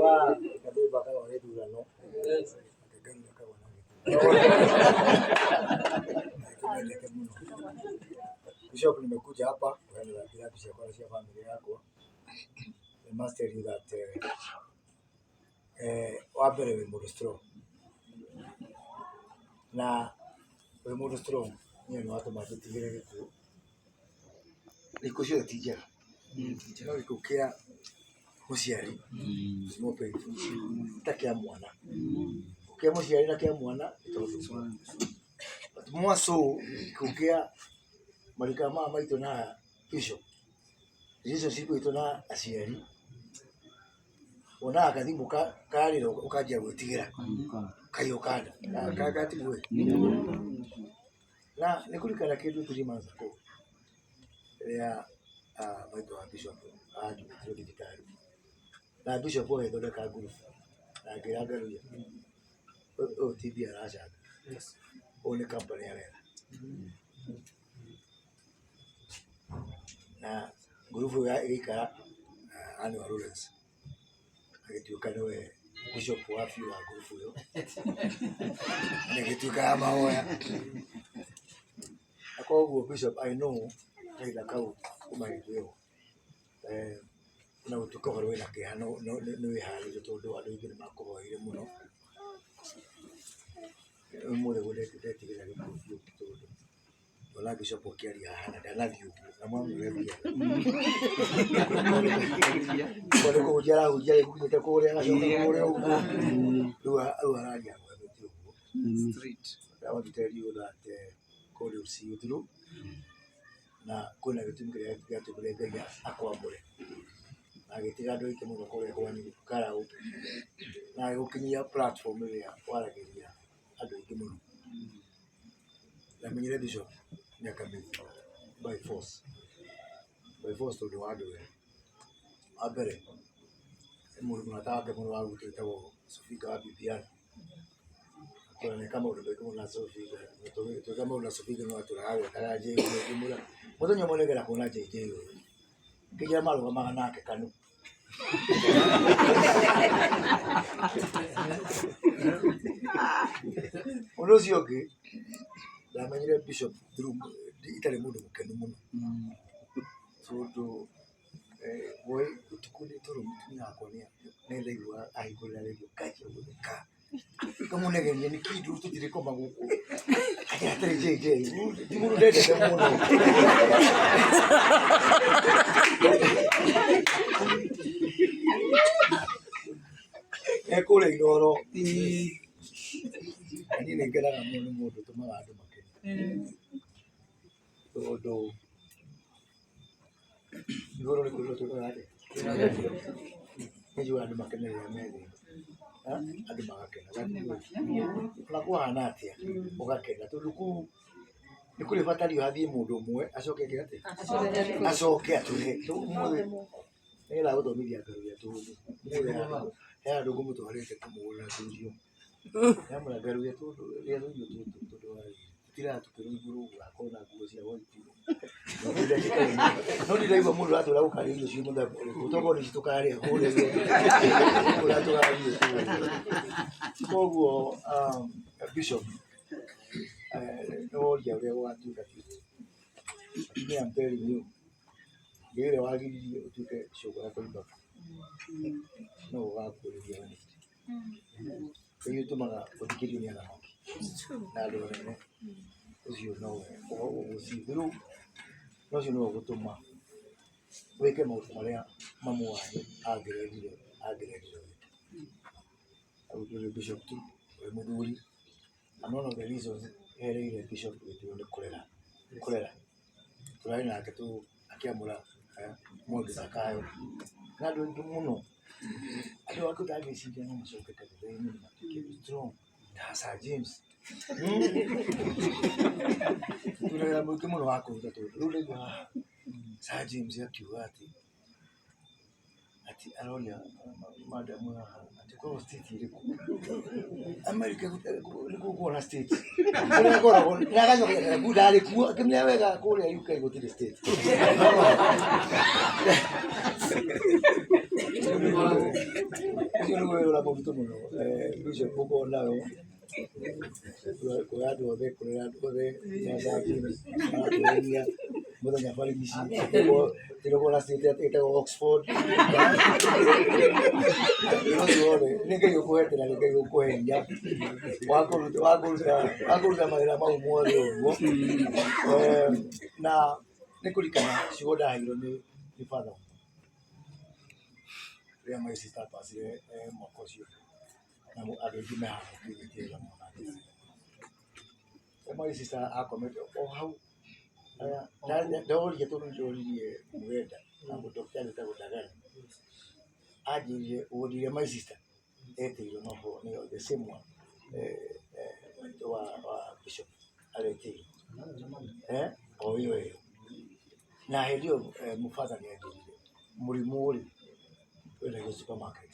Wa Gathimba akagwa gĩthurano, Ngai akagwa na gĩthurano. Mũno. Bishop, nimekuja hapa kuenda kirabu ciakwa na cia family yakwa. I must tell you that wa mbere wĩ mũndũ strong na wĩ mũndũ strong niĩ nĩ watũma njĩtigĩre gĩkuũ. Ikuũ ciothe ti njega, no gĩkuũ kĩa mũciari is more painful ta kĩa mwana. Kĩa mũciari na kĩa mwana nĩ tondũ but more so gĩkuũ kĩa marika maya maitũ na bishop, relationship itũ na aciari, wonaga gathimũ karĩra ũkanjia gwĩtigĩra kaiũka nda gatiguo ĩ. Na nĩ kũririkana kĩndũ 3 months ago rĩrĩa maitũ wa bishop anjũkĩtie thibitarĩ na bishop agĩthondeka ngurubu na ngĩra Ngaruiya ũyũ ti mbia aracanga, ũyũ nĩ company aretha. Na ngurubu ĩyo ĩgĩikara Anne wa Lawrence agĩtuĩka nĩwe bishop wa biũ wa ngurubu ĩyo na ĩgĩtuĩka ya mahoya. Na koguo bishop I know kahinda kau kuma hĩndĩ ĩyo ona gũtuĩka ũhoro wĩna kĩeha nĩ wĩharĩirie tondũ andũ aingĩ nĩ makũhoeire mũno. Ũmũthĩ ndetigĩra gĩkuũ biũ tondũ ndona bishop akĩaria haha na ndanathiĩ ũguo na mwamwĩra athiaga. Korwo nĩ kũhunjia arahunjia agĩkinyĩte kũrĩa agacoka kũrĩa ũguo, rĩu araria agwetete ũguo. I want to tell you that God will see you through na kwĩna gĩtũmi kĩrĩa gĩatũmire Ngai akwamũre na agĩtiga andũ aingĩ mũno kũrĩa kwanyu Karaũ na agĩgũkinyia platform ĩrĩa waragĩria andũ aingĩ mũno. Ndamenyire Bishop mĩaka mĩingĩ by force, by force tondũ wa andũ erĩ. Wa mbere nĩ mũrata wake mũno wa gwitũ wĩtagwo Sophie wa BBI. Tũraneka maũndũ maingĩ mũno na Sophie, tũgĩka maũndũ na Sophie no atũraga gwetaga JJ ngĩmwĩra mũthenya ũmwe nĩngenda kuona JJ ũyũ. Ngĩnjĩra marũgamaga nake Kanu. Ũndũ ũcio ũngĩ, ndamenyire Bishop through itarĩ mũndũ mũkenu mũno, tondũ woi ũtukũ ndĩ toro mũtumia wakwa nĩ ndaiguaga ahingũrĩra rĩndiũ nganjia gũtheka, ngamũnegeria nĩkĩ ndũru tũtirĩkoma gũkũ, anjĩra atĩrĩ JJ, ti mũndũ ndendete mũno. E kũrĩa Inooro, na niĩ nĩ ngenaga mũno nĩ mũndũ ũtũmaga andũ makene, tondũ igũrũ nĩ kwĩrwo twĩkaga atĩa? Nĩ njiguaga andũ makene rĩrĩa me thĩ, andũ magakena. Ona kwahana atĩa ũgakena tondũ kũu nĩ kũrĩ batario hathiĩ mũndũ ũmwe acoke eke atĩa? Acoke atũhe. Ũmũthĩ nĩgetha gũthomithia Ngaruiya tũndũ, ũmũthĩ he handũ ngũmũtwarĩte kũmũgũrĩra tũirio. Ndamwĩra Ngaruiya tũndũ rĩa tũirio tũtũ tondũ wa rĩrĩ, tũtiraga tũkĩrũithio ũguo akorwo na nguo cia white. No ndiraigua mũndũ aratwĩra gũkarĩa irio cia mũthemba ũrĩkũ tokorwo nĩ ici tũkarĩa kũrĩa kũrĩa tũrathiĩ koguo bishop nĩ woria ũrĩa gũgatuĩka me I'm telling you Ngai ũrĩa wagiririe ũtuĩke cũkũra kũimba no ũgakuĩrĩria Wednesday. Ngai ũtũmaga ũthikĩrĩrio nĩ athamaki na andũ anene ũcio nowe ũgũgũcii through na ũcio nĩwe ũgũtũma wĩke maũndũ marĩa mamu wanyu angĩrendire angĩrendire wĩke. Rĩu bishop tu wĩ mũthuri and one of the reasons hereire bishop gĩtĩo nĩ kũrera kũrera. Tũrarĩ nake tu akĩamũra Mwangi Zakayo na andũ aingĩ mũno andũ angĩ ũtangĩciria no macoke kanitha-inĩ na matuĩke strong ta Sir James. Twĩna wĩra mũingĩ mũno wa kũruta tondũ rĩu ndaigua haha Sir James akiuga atĩ atĩ aroria madam haha atĩ korwo state ĩrĩkũ America nĩkuo kuona state kũrĩa akoragwo na agacoka ndarĩ kuo akĩmenya wega kũrĩa UK gũtirĩ state. Mũno bishop ũkorwo nayo kũrĩ andũ othe, kũrera andũ othe nyacaki maratũrenia mũthenya barigici tĩrogora ĩtagwo Oxford ũcio wothe nĩ Ngai ũkũhete na nĩ Ngai ũkũhe hinya wa kũruta mawĩra mau mothe ũguo. Na nĩ kũririkana ciugo ndaheirwo nĩ father rĩrĩa my sister passire mwaka ũcio, na andũ aingĩ me haha ũkĩgĩtĩra mũno na njĩra nene. My sister akomete o hau, ndoririe tondũ nĩ ndoririe Mũgenda na ndagĩtarĩ wĩtagwo Ndagari, anjĩrire wodi ĩrĩa my sister etĩirwo noho nĩyo the same one wa bishop aretĩirwo, o ĩyo ĩyo. Na hĩndĩ ĩyo mũbatha nĩ anjĩrire mũrimũ rĩ wendagio supermarket,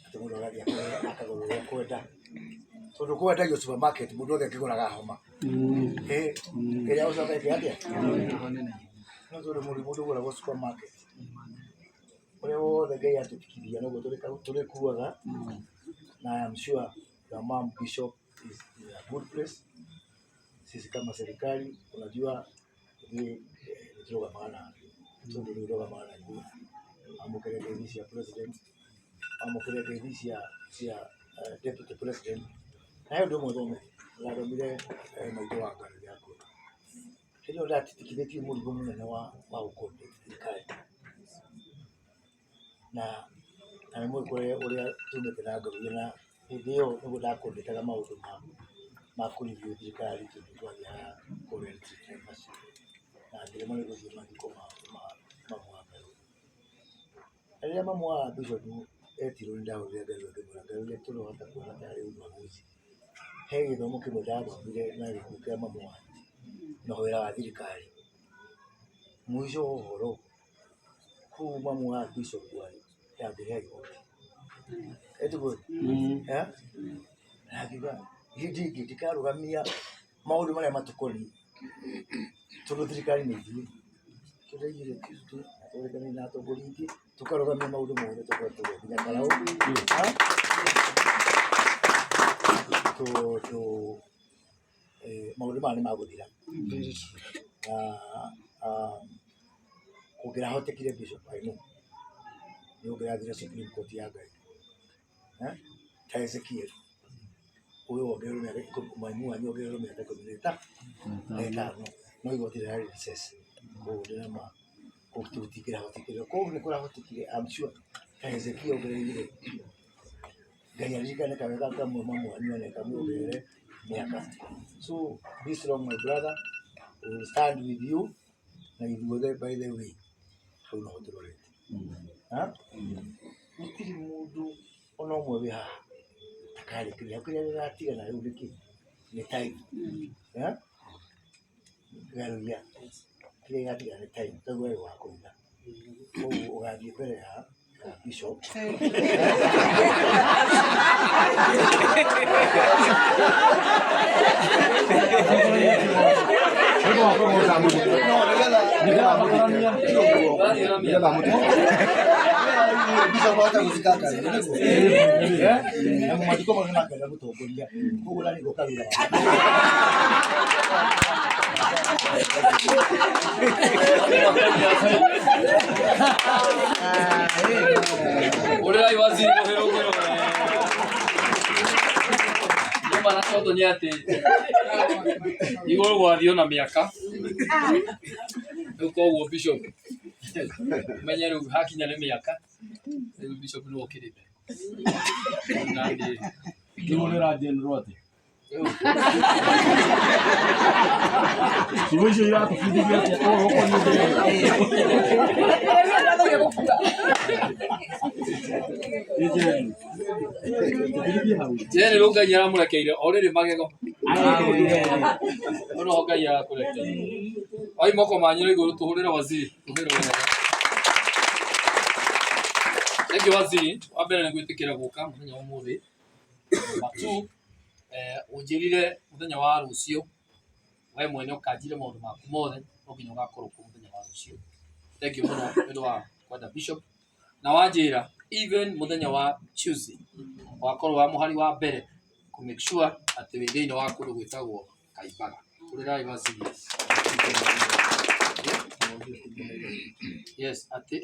atĩ mũndũ agathiĩ akagũra ũrĩa ekwenda, tondũ kwendagio supermarket mũndũ wothe akĩgũraga homa ĩrĩa ũcoka ĩke atĩa? No tondũ mũrimũ ndũgũragwo supermarket, ũrĩa wothe Ngai atũtigithia noguo tũrĩkuaga, na I am sure your mom bishop is in a good place. Sisi kama serikali unajua ithuĩ nĩ tũrũgamaga na tondũ nĩ ũrũgamaga na ithuĩ, wamũkĩre ngeithi cia president, wamũkĩre ngeithi cia deputy president. Na he ũndũ ũmwe thomete, ndathomire maitũ wa Ngai rĩrĩa akuaga. Hĩndĩ ĩyo ndatitikithĩtio mũrigo mũnene wa gũkorwo ndĩ thirikari, na nĩ mũĩ ũrĩa tumĩte na ngoro na hĩndĩ ĩyo nĩguo ndakũndĩkaga maũndũ ma kũ review thirikari tondũ twathiaga kũrĩa retreat Naivasha na ngĩremwo nĩ gũthiĩ mathiko ma mamu wa Ngai. Na rĩrĩa mamu wa bishop etirwo nĩ ndahũrire Ngai ngĩmwĩra Ngai ũrĩa tũrahota kuona tarĩ ubaguzi. He gĩthomo kĩmwe ndathomire na gĩkuũ kĩa mamu wanyu na wĩra wa thirikari. Mũico wa ũhoro kũu mamu wa bishop arĩ yambire igoti. Ĩtiguo? Na ngiuga hĩndĩ ĩngĩ ndikarũgamia maũndũ marĩa matũkoniĩ tondũ thirikari nĩ ithuĩ. Tũraigire Tuesday na twarĩkanĩire na atongoria aingĩ tũkarũgamia maũndũ mothe tũkorwo tũgĩthiĩ nginya Karau tondũ maũndũ maya nĩ magũthira. Na kũngĩrahotekire Bishop I know nĩ ũngĩrathire Supreme Court ya Ngai ta Ezekiel ũyũ wongererwo mĩaka ikũmi, maimu wanyu wongererwo mĩaka ikũmi na ĩtano no igoti rĩrarĩ recess koguo ndĩna ma gũtingĩrahotekire koguo nĩ kũrahotekire I'm sure ta Ezekiel ũngĩraigire Ngai aririkane kawega kamwe mamu wanyu aneka muongerere mĩaka. So be strong my brother, we will stand with you na ithuothe by the way hau noho tũrorete. Gũtirĩ mũndũ ona ũmwe wĩ haha takarĩkĩria kĩrĩa gĩgatigana rĩu nĩ kĩ? Nĩ time. Ngaruia kĩrĩa gĩgatigara nĩ time tondũ we wa kũina. Koguo ũgathiĩ mbere ya bishop. Na mathiko mau nĩmakenda mũtongoria koguo nani ngũka thutha wake. Ũrĩrai waziri mũhĩrũngũrũ. Nĩma na tondũ nĩ atĩ igũrũ gwathiĩ na mĩaka rĩu koguo bishop menye rĩu hakinya nĩ mĩaka rĩu bishop nĩwe ũkĩrĩte na niĩ. Ngĩhũrĩra general atĩ ciugo icio iratũbundithia atĩa ũhoro ũkoniĩ Njeri? Hau. Njeri rĩu Ngai aramũrekeire o rĩrĩ magego Hau noho Ngai arakũrekeire. Oi moko manyu na igũrũ tũhũrĩre waziri tũhũrĩre wega. Thank you waziri. Wa mbere nĩ gwĩtĩkĩra gũka mũthenya wa ũmũthĩ. Number two, ũnjĩrire mũthenya wa rũciũ we mwene ũkanjĩre maũndũ maku mothe no nginya ũgakorwo kuo mũthenya wa rũciũ. Thank you mũno nĩ ũndũ wa kwenda bishop. Na wanjĩra even mũthenya wa Tuesday wakorwo wa mũhari wa mbere kũ make sure atĩ wĩ thĩinĩ wa kũndũ gwĩtagwo Kaimbaga. Hũrĩrai waziri. Yes, atĩ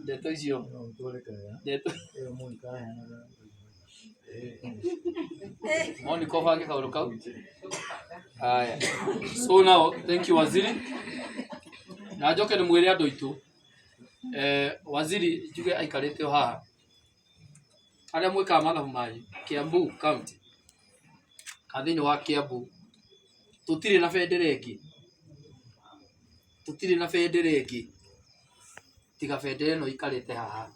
ndeto icio ndeto Monica ũbange kaũndũ kau. Haya. So now, thank you waziri. Na njoke ndĩmwĩre andũ aitũ, waziri njuge aikarĩte o haha. Arĩa mwĩkaga mathabu manyu, Kiambu County, kana thĩinĩ wa Kiambu, tũtirĩ na bendera ĩngĩ. Tũtirĩ na bendera ĩngĩ tiga bendera ĩno ĩikarĩte haha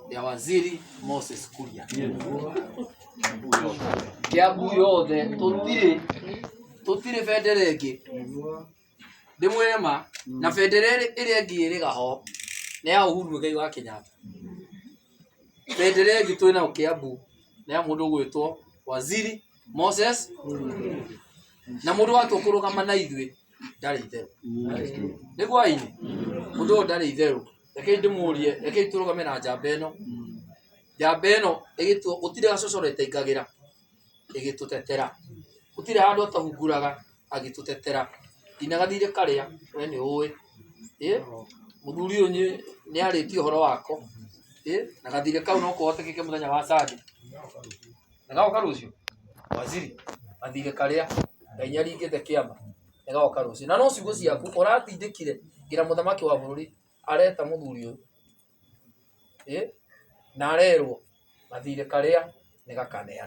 ya waziri Moses Kuria. Kiambu yothe tũtirĩ tũtirĩ bendera ĩngĩ ndĩmwĩre ma na bendera ĩrĩa ĩngĩ ĩrĩ gaho nĩ ya Uhuru Muigai wa Kenyatta. Bendera ĩngĩ twĩ nayo Kiambu nĩ ya mũndũ ũgwĩtwo waziri Moses na mũndũ watua kũrũgama na ithuĩ ndarĩ itherũ. Nĩguo aini mũndũ ũyũ ndarĩ itherũ. Rekei ndĩmũrie, rekei tũrũgame na njamba ĩno. Njamba ĩno ĩgĩtua gũtirĩ gacocoro ĩtaingagĩra ĩgĩtũtetera. Gũtirĩ handũ atahunguraga agĩtũtetera. Nginya gathirĩ karĩa we nĩ ũĩ. Mũthuri ũyũ nĩ arĩtie ũhoro wako. Na gathirĩ kau no kũhotekeke mũthenya wa Sunday. Na gagoka rũciũ? Waziri, gathirĩ karĩa Ngai nĩ aringĩte kĩama nĩ gagoka rũciũ. Na no ciugo ciaku ũratindĩkire nginya mũthamaki wa bũrũri areta mũthuri ũyũ. Na arerwo gathirĩ karĩa nĩ gakaneanwo.